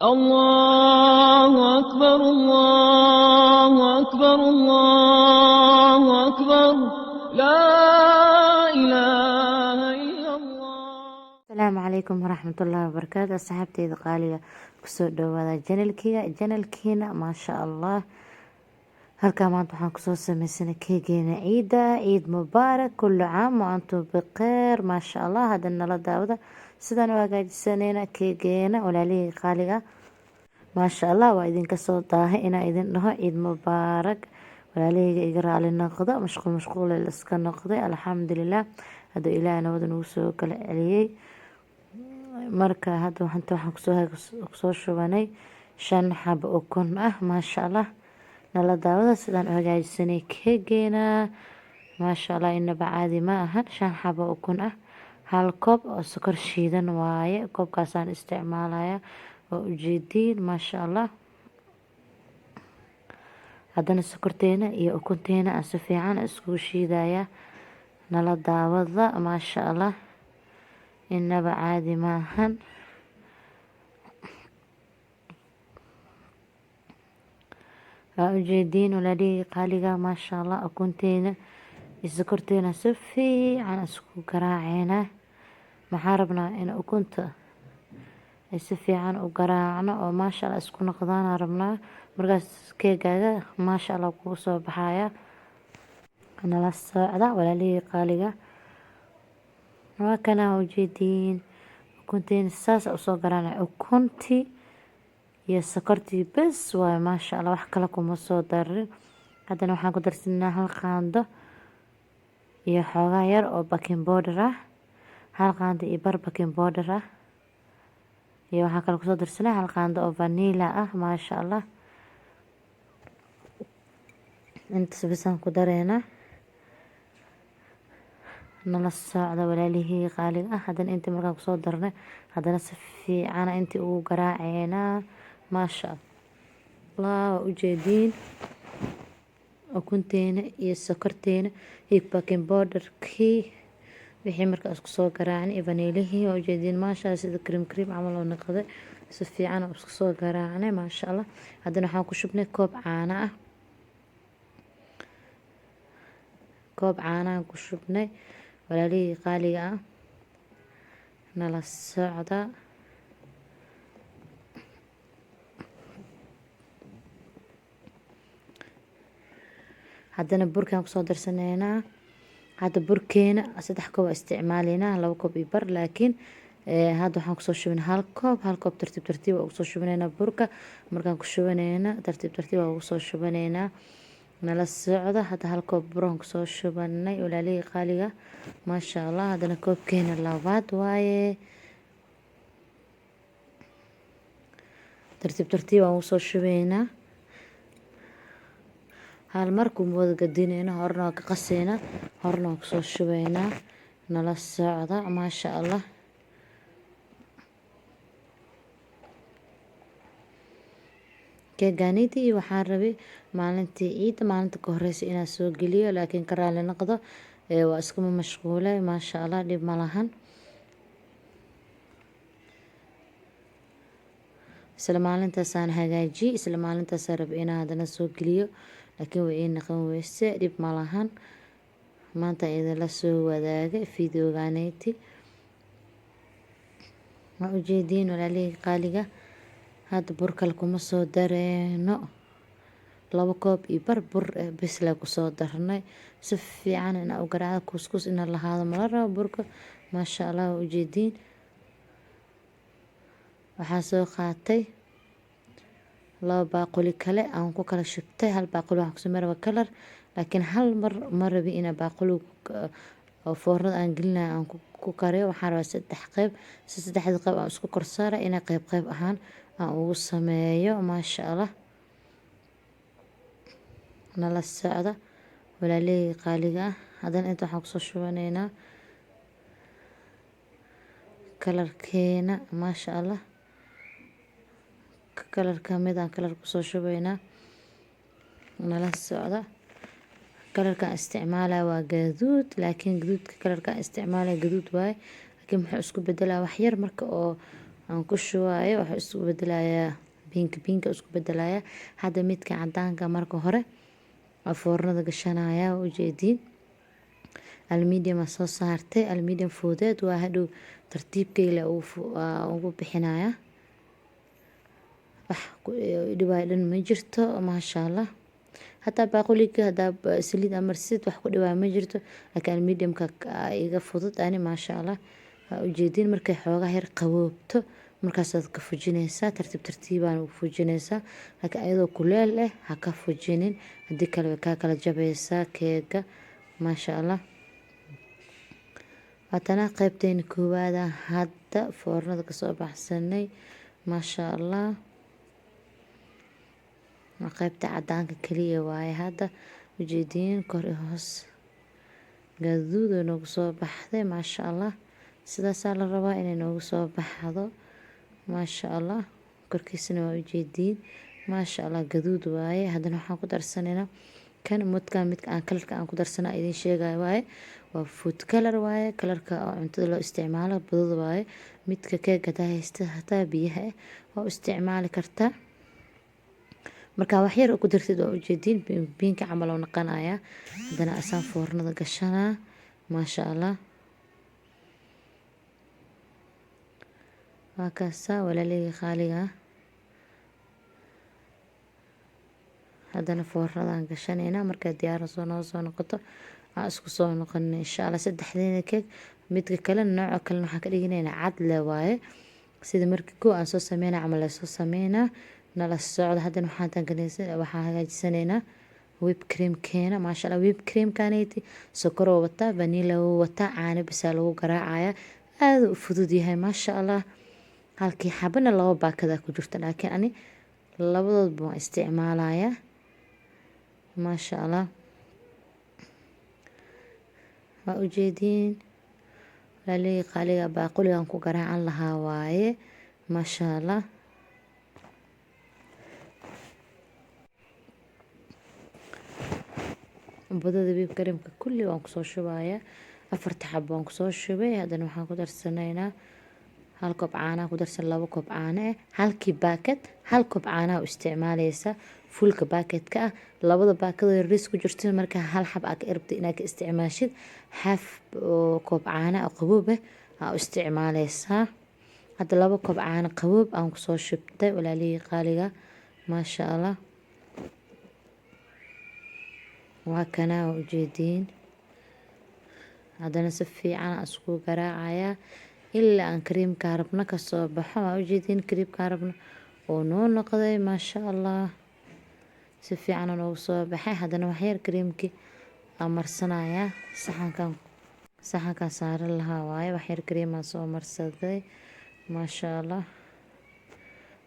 الله أكبر، الله أكبر، الله أكبر، لا إله إلا الله. Asalaamu calaykum waraxmatullaahi wabarakaatu. Asxaabteyda qaaliga, kusoo dhawaada channelkeyga, channelkiina. Maasha Allah, halkaa maanta waxaan kusoo sameysanay keegeena ciida. Ciid mubaarak, kullu caam wa antum bikheer. Maasha Allah, hadda nala daawada sidaan u hagaajisaneyna keegeena, walaalihii qaaliga. Maasha Allah, waa idinka soo daahay inaa idin dhaho ciid mubaarak. Walaalaheyga, iga raali noqdo, mashquul mashquul iska noqday. Alxamdulilah, hadduu Ilaahay nabada nagu soo kala celiyey. Marka hadda waxaan kusoo shubanay shan xabo ukun ah. Maasha Allah, nala daawada sidaan u hagaajisanay keegeena. Maasha Allah, inaba caadi ma ahan. Shan xabo ukun ah, hal koob oo sokor shiidan waaye, koobkaasaan isticmaalaya, waa ujeediin. Maasha Allah, haddana sokorteena iyo ukunteena aan si fiican iskugu shiidaya. Nala daawada. Maasha Allah, inaba caadi maahan. Waa ujeediin, walaalihii qaaliga. Maasha Allah, ukunteena iyo sokorteena si fiican isku garaaceynaa. Maxaa rabnaa? In ukunta ay si fiican u garaacno oo maasha Allah isku noqdaana rabnaa. Markaas keegaaga maasha Allah kugu soo baxaya. Nala socda, walaalihii qaaliga. Waa kana, ujeediin, ukunteena saas usoo garaacnay. Ukuntii iyo sokortii bes waaye. Maasha Allah, wax kale kuma soo darin. Haddana waxaan ku darsanaa hal qaando iyo xoogaa yar oo baking powder ah, hal qaando iyo bar baking powder ah, iyo waxaa kale kusoo darsanay hal qaando oo vanilla ah. Maasha Allah, intaas bisaan ku dareynaa. Nala socda, walaalihii qaaliga ah. Haddana intii markaan kusoo darnay, haddana si fiicana intii ugu garaaceynaa. Maasha Allah, waa ujeediin, ukunteena iyo sokorteena iyo baking powderkii, wixii markaa isku soo garaacnay, iyo vaniilihii, waa ujeediin. Maasha Allah, sida cream cream camal oo noqday, si fiican oo isku soo garaacnay. Maasha Allah, haddana waxaan ku shubnay koob caano ah. Koob caanahan ku shubnay, walaalihii qaaliga ah. Nala socda. Haddana burkaan kusoo darsaneynaa. Hadda burkeena saddex koob aa isticmaaleynaa, laba koob iyo bar, laakiin hadda waxaan kusoo shubnay hal koob. Hal koob tartiib tartiib waa ugu soo shubaneynaa burka. Markaan ku shubaneyna, tartiib tartiib waa ugu soo shubaneynaa. Nala socda. Hadda hal koob buraan kusoo shubanay, walaalihii qaaliga. Maasha Allah, haddana koobkeena labaad waaye. Tartiib tartiib aan ugu soo shubaynaa, hal mar kuma wada gadineyno. Horena waa ka qaseynaa, horena waa kusoo shubaynaa. Nala socda. Maasha Allah, keegaanidii waxaan rabay maalintii ciidda, maalinta ka horeysa, inaan soo geliyo, laakiin ka raali noqdo, waa iskuma mashquulay. Maasha Allah, dhib ma lahan. Isla maalintaasaan hagaajiyey, isla maalintaasaan rabay inaan haddana soo geliyo, laakiin way ii noqon weyse. Dhib ma lahan, maanta idinla soo wadaagay videoganeyti. Waa ujeediin, walaalihii qaaliga. Hadda bur kale kuma soo dareeno, laba koob iyo bar bur bisle kusoo darnay. Si fiican inaa u garaacdo, kuuskuus ina lahaado mala rabo burka. Maasha Allah, waa ujeediin. Waxaa soo qaatay laba baaquli kale aan ku kala shubtay. Hal baaquli waxaan kusamey rabaa kalar, laakiin hal mar ma rabi inaa baaquliga oo foornada aan gelinayo aan ku kariyo. Waxaan rabaa saddex qeyb, si saddexda qeyb aan isku kor saara, inaa qeyb qeyb ahaan aan ugu sameeyo. Maasha Allah, nala socda, walaalahey qaaliga ah. Haddana inta waxaan kusoo shubaneynaa kalarkeena. Maasha Allah, kalarka mid aan kalar kusoo shubaynaa. Nala socda. Kalarkaan isticmaalaya waa gaduud, laakiin gaduudka kalarkaan isticmaalaya gaduud waaye, laakiin muxuu isku bedelaa wax yar marka oo Aan ku shubaayo wuxuu isku bedelayaa pink, pink isku bedelayaa. Hadda midka cadaanka marka hore waa foornada gashanaya, waa ujeediin. Aluminium soo saartay, aluminium fudeed waa, hadhow tartiibkayla ugu bixinaya, wax dhibaayo dhan ma jirto, maasha Allah. Hataa baaquliga hadaa saliid amarsid, wax ku dhibaayo ma jirto, laakiin aluminiumka iga fudud ani, maasha Allah. Waa ujeediin, markay xoogaa yar qaboobto markaasaad ka fujinaysaa, tartiib tartiibaan u fujinaysaa, laakiin ayadoo kuleel eh ha ka fujinin, haddii kale way kaa kala jabaysaa keega, maasha Allah. Waatana qaybteena koowaada hadda foornada kasoo baxsanay, maasha Allah. Waa qaybta cadaanka kaliya waaye. Hadda ujeediin, kor iyo hoos gaduud oo noogu soo baxday, maasha Allah. Sidaasaa la rabaa inay noogu soo baxdo, maasha Allah. Korkiisana waa ujeediin, maasha Allah, gaduud waaye. Haddana waxaan ku darsanaynaa kan mudkan, midka aan colorka aan ku darsana idin sheegayo waaye. Waa food color waaye, colorka oo cuntada loo isticmaalo budada waaye. Midka keeg hadaa haysta, hataa biyaha ah waa u isticmaali kartaa. Marka wax yar ku dartid, waa ujeediin, pinka camal oo noqonaya. Haddana asaan foornada gashanaa, maasha Allah. Waa kaasaa, walaaleyga qaaliga. Haddana foornadaan gashanaynaa. Markay diyaar soo noo soo noqoto aan isku soo noqonay, insha Allah. Saddexdeena keeg midka kale, nooca kalena waxaan ka dhiganaynaa cad le waaye, sida markii koo aan soo sameynaa camal lee soo sameynaa. Nala socda. Haddana waxaan tanganaysa, waxaan hagaajisanaynaa whip creamkeena, maasha Allah. Whip creamkaneti sokoroo wataa, vanilla wataa, caano bisaa lagu garaacaya, aada u fudud yahay, maasha Allah. Halkii xabana laba baakada ku jirta, laakiin ani labadoodba waan isticmaalayaa, maasha Allah. Waa ujeediin, walaaley qaaliga, baaquligan ku garaacan lahaa waaye, maasha Allah. Budada whip creamka kulli waan kusoo shubayaa, afarta xabo waan kusoo shubay. Haddana waxaan ku darsanaynaa hal koob caanaha, ku darsan 2 koob caano ah. Halkii baakad hal koob caanaha u isticmaaleysa, fullka baakadka ah. Labada baakad oo yariis ku jirta, marka hal xab aa ka rabtid inaad ka isticmaashid, half oo koob caano ah qaboob ah aa u isticmaaleysaa. Hadda 2 koob caano qaboob aan kusoo shubtay, walaalihii qaaliga, maasha Allah. Waa kana, waa ujeediin. Haddana si fiican aan isku garaacayaa ilaa aan kareemka rabno kasoo baxo. Waa ujeediin, kareemka rabno oo noo noqday, maasha Allah, si fiican noogu soo baxay. Haddana waxyar kareemkii aan marsanayaa, saxankan saaran lahaa waaye. Waxyar kareemaan soo marsaday, maasha Allah.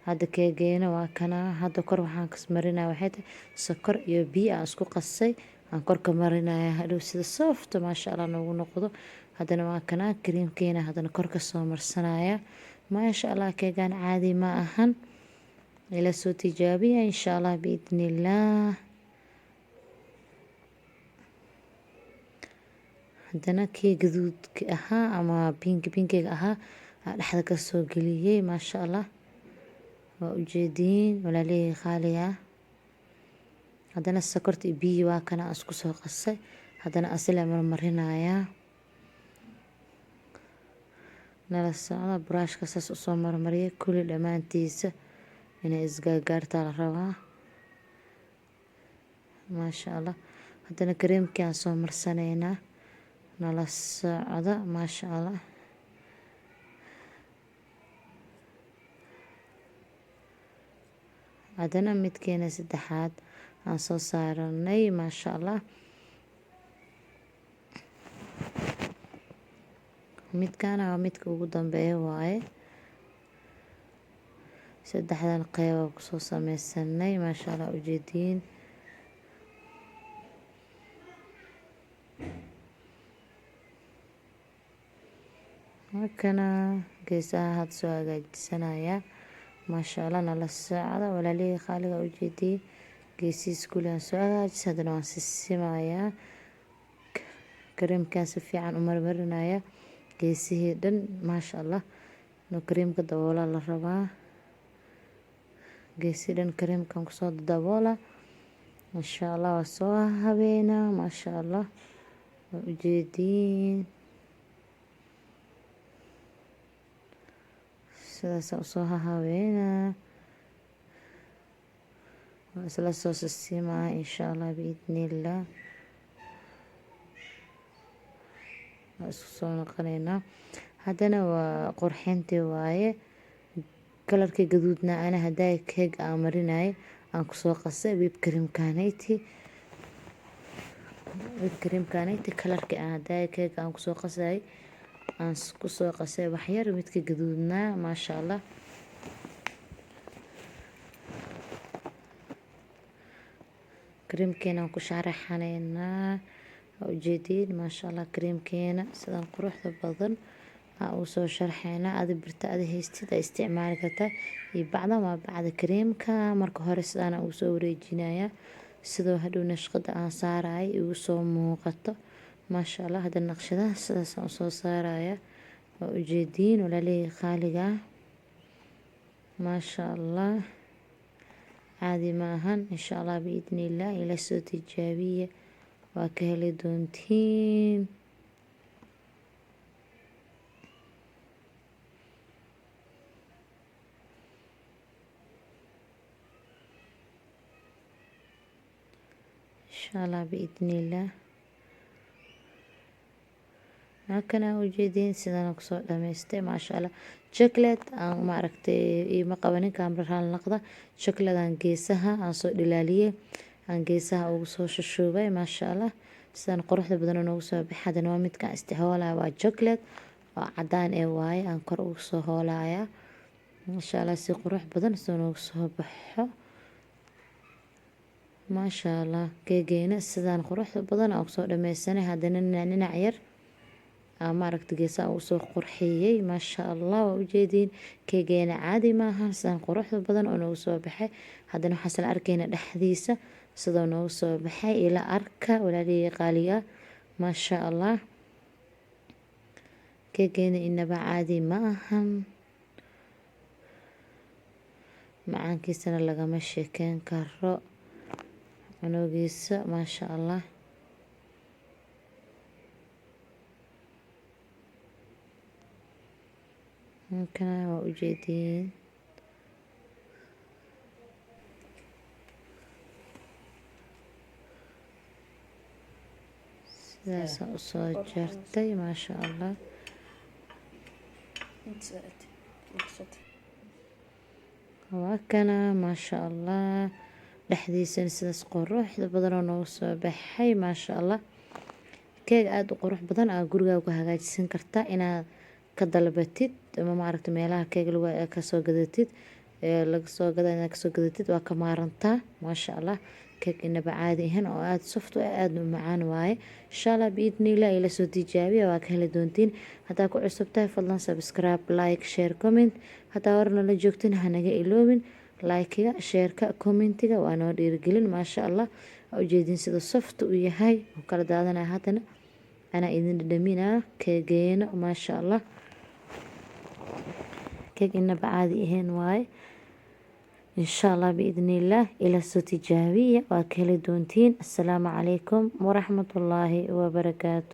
Hadda keegeena waa kana. Hadda kor waxaan kas marinaya waxay tahay sokor iyo biyo aan isku qasay, aan kor ka marinaya hadhow sida soft, maasha Allah, noogu noqdo. Haddana waa kana kareemkeena, haddana kor ka soo marsanaya, maasha Allah. Keegaan caadi ma ahan, ila soo tijaabiya, insha Allah, biidnillaah. Haddana kii gaduudka ahaa ama pinki pinkiga ahaa aa dhexda kasoo geliyey, maasha Allah. Waa ujeediin, walaalihii qaaliga. Haddana sokorta iyo biyihii waa kana aan isku soo qasay, haddana asila marmarinayaa. Nala socda. Buraashka saas usoo marmariyay kulli dhammaantiisa, inay isgaargaartaa la rabaa, maasha Allah. Haddana kareemkii aan soo marsanaynaa. Nala socda, maasha Allah. Haddana midkeena saddexaad aan soo saaranay, maasha Allah. Midkaana waa midka ugu dambeeya waaye. Saddexdan qeyb kusoo sameysanay, maasha Allah, ujeediin. Markana geesaha had soo hagaajisanaya, maasha Allah. Nala socda, walaalihii qaaliga. Ujeediyey, geesihiis kulli aan soo hagaajisa. Haddana waan sisimayaa, kareemkaan si fiican u marmarinaya geesihii dhan, maasha Allah. Inuu kareemka daboolaa la rabaa. Geesi dhan kareemkan kusoo daboola. Insha Allah waa soo habeynaa, maasha Allah. Waa ujeediin. Sidaas usoo habeynaa. Waa isla soo sisimaa insha Allah biidnillaah. Waa isku soo noqonaynaa. Haddana waa qurxintii waaye. Kalarkii gaduudna ana hadaa keeg aan marinayay aan kusoo qasay whip creamkaanayti. Whip creamkaanayti kalarkii aan hadaa keeg aan kusoo qasay aan kusoo qasay waxyar midka gaduudnaa, maasha Allah. Kareemkeena ku sharaxaneynaa. Waa ujeediin, maasha Allah, kareemkeena sidan quruxda badan aa u soo sharxeynaa. Adi birta adi haystid aa isticmaali kartaa iyo bacdan waa bacda kareemka. Marka hore sidaan ugu soo wareejinayaa sidoo hadhow nashqada aan saaraya igu soo muuqato, maasha Allah. Hadda naqshadaha sidaas aan usoo saaraya. Waa ujeediin, walaalahey qaaliga ah, maasha Allah, caadi maahan. Insha Allah biidnillaah ila soo tijaabiya, waa ka heli doontiin. Insha Allah biidnillaah. Halkana ujeediin sidaan kusoo dhamaystay, maasha Allah. Chocolate aan maaragtay ima qabanin kaamira, raali noqda. Chocolate aan geesaha aan soo dhilaaliyey, aan geesaha ugu soo shushuubay, maasha Allah. Sidaan quruxda badan noogu soo baxay. Haddana waa midkaan istihoolaya, waa chocolate oo cadaan ee waaye, aan kor ugu soo hoolaya, maasha Allah, si qurux badan soo noogu soo baxo, maasha Allah. Keegeena sidaan quruxda badan aan kusoo dhameysanay. Haddana ninac yar aan maaragta geesaha ugu soo qurxiyey, maasha Allah. Waa ujeediin, keegeena caadi maaha sidaan quruxda badan oo noogu soo baxay. Haddana waxaan isla arkayna dhexdiisa sidoo noogu soo baxay. Ila arka, walaalihii qaaliga, maasha Allah. Keegeena inaba caadi ma ahan, macaankiisana lagama sheekeyn karo, cunugiisa, maasha Allah. Halkana waa ujeediin. Sidaasa usoo jartay, maasha Allah. Waa kana, maasha Allah, dhexdiisana sidaas quruxda badan oo noogu soo baxay, maasha Allah. Keeg aada u qurux badan aa gurigaaga ku hagaajisan kartaa. Inaad ka dalbatid ama maaragta meelaha keeg lagu kasoo gadatid ee laga soo gada inaad kasoo gadatid waa ka maarantaa, maasha Allah. Keeg inaba caadi ahayn oo aada soft u ah, aada u macaan waaye. Insha Allah biidniillah ila soo tijaabiya, waa ka heli doontiin. Haddaa ku cusub tahay, fadlan subscribe, like, share, comment. Haddaa hore nala joogtin, hanaga iloobin like-ga, share-ka, commentiga, waa noo dhiirigelin, maasha Allah. Waa ujeedin sida soft u yahay oo kala daadanaya. Haddana anaa idin dhadhaminaa keegeeno, maasha Allah. Keeg inaba caadi ahayn waaye. Insha Allah biidnillaah ila soo tijaabiya, waa ka heli doontiin. Assalaamu calaykum waraxmatullaahi wabarakaatu.